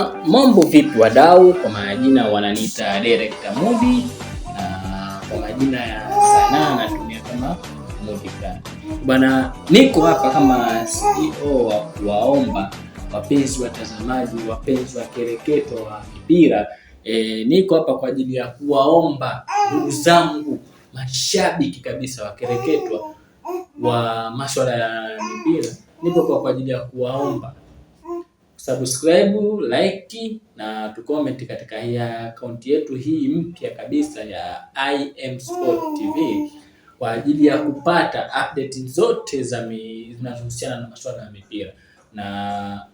Bana, mambo vipi wadau? Kwa majina wananiita Director Mudi na kwa majina ya sanaa natumia kama Mudi Brand. Bana, niko hapa kama CEO wa kuwaomba wapenzi watazamaji, wapenzi wa kereketo wa mipira niko hapa kwa ajili ya kuwaomba ndugu zangu mashabiki kabisa wa kereketwa wa masuala ya mipira, nipo kwa ajili ya kuwaomba subscribe, like na tucomment katika hii akaunti yetu hii mpya kabisa ya IM Sport TV kwa ajili ya kupata update zote za zinazohusiana na masuala ya mipira, na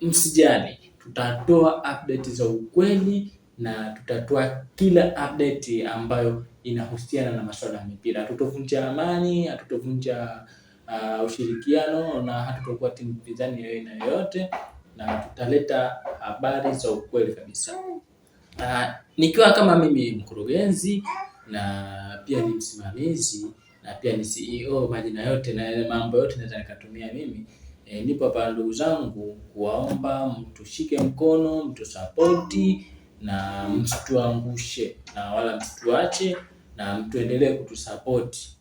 msijali, tutatoa update za ukweli na tutatoa kila update ambayo inahusiana na masuala ya mipira. Hatutovunja amani, hatutovunja ushirikiano na hatutokuwa timu pinzani yoyote yoyote na tutaleta habari za ukweli kabisa. Nikiwa kama mimi mkurugenzi na pia ni msimamizi na pia ni CEO, majina yote na mambo yote naweza nikatumia mimi. Nipo hapa ndugu zangu kuwaomba mtushike mkono, mtusapoti na msituangushe na wala msituache na mtuendelee kutusapoti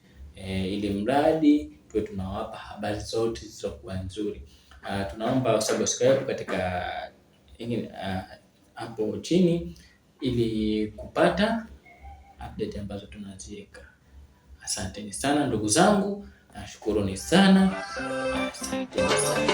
ili mradi tuwe tunawapa habari zote zilizokuwa nzuri. Tunaomba subscribe katika hapo chini ili kupata update ambazo tunaziweka. Asanteni sana ndugu zangu, nashukuruni sana, asanteni sana.